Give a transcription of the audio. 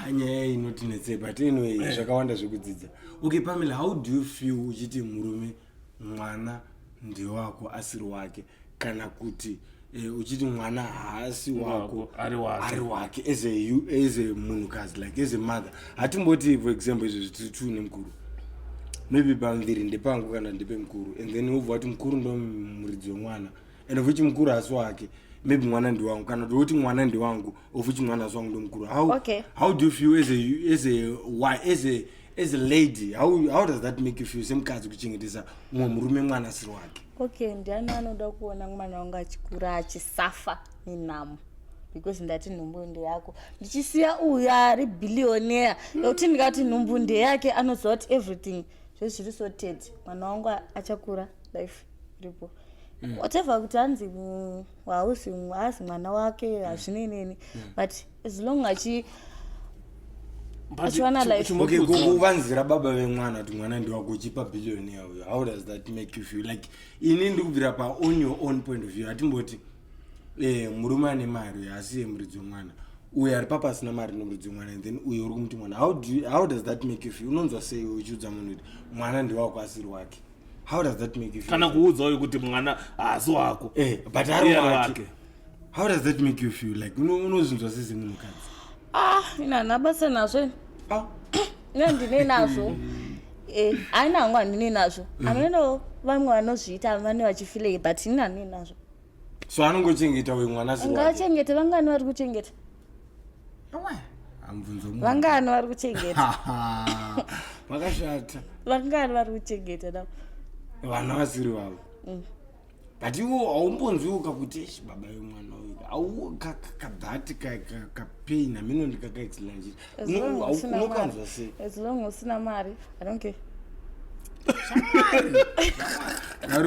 Ah, nyaya iyi inotinetsei, but anyway, zvakawanda zvekudzidza. Okay, Pamela, how do you feel uchiti murume mwana ndewako asiri wake, kana kuti uchiti mwana haasi wako Wako, ari wake. Ari wake, as a munhukadzi, like as a mother? Hatimboti, for example, izvo tiri two nemukuru, maybe pamuviri ndepangu kana ndepemukuru, and then wobva wati mukuru ndo muridzi wemwana, and of which mukuru haasi wake, maybe mwana ndiwangu, kana kuti woti mwana ndiwangu, of which mwana haasi wangu, ndomukuru. How, how do you feel as a why as a lady? How does that make you feel semukadzi, kuchengetesa umwe murume mwana asiri wake? Okay, ndiani anoda kuona mwana wangu achikura achisafa nenhamo because ndati nhumbu ndeyako, ndichisiya uyu ari billionaire, nekuti ndikati nhumbu ndeyake, anoziva kuti everything zvese zviri sorted, mwana wangu achakura life iripo, whatever kuti hanzi hausi, haazi mwana wake, hazvineneni, but as long achi But achiwana life. Okay, chimbokuudza- kuvanzira baba vemwana kuti mwana ndiwako, uchipa billionaire uyo, how does that make you feel? Like, ini ndikubvira pa on your own point of view, hatimboti murume ane mari uyo asiye muridzi wemwana, uyo ari papa asina mari nomuridzi wemwana, and then uyo uri kumuti mwana. How does that make you feel? Unonzwa sei uchiudza munhu kuti mwana ndiwako asiri wake? How does that make you feel? Kana kuudza uyu kuti mwana haasi wako. But ari Iye ari wake. Wake. How does that make you feel? Like, unozvinzwa sei semunhukadzi? Ah, ina handina basa nazvo ini. Ah. Ine handinei nazvo. Haina hangu, handinei nazvo. Ameno vamwe vanozviita vane vachifilei, but ini handinei nazvo. So anongochengeta uyu mwana asiri wake? Ngachengete. Vangani vari kuchengeta? Amubvunzo munhu. Vangani vari kuchengeta? Vakashata. Vangani vari kuchengeta navo? Vana vasiri vavo. But iwo haumbonzwiuka kuti, "Eish, baba vemwana uyu," au kabhati kapain hamino ndikakaexplain. As long usina mari. Unokanzwa sei? As long usina mari, I don't care. Ari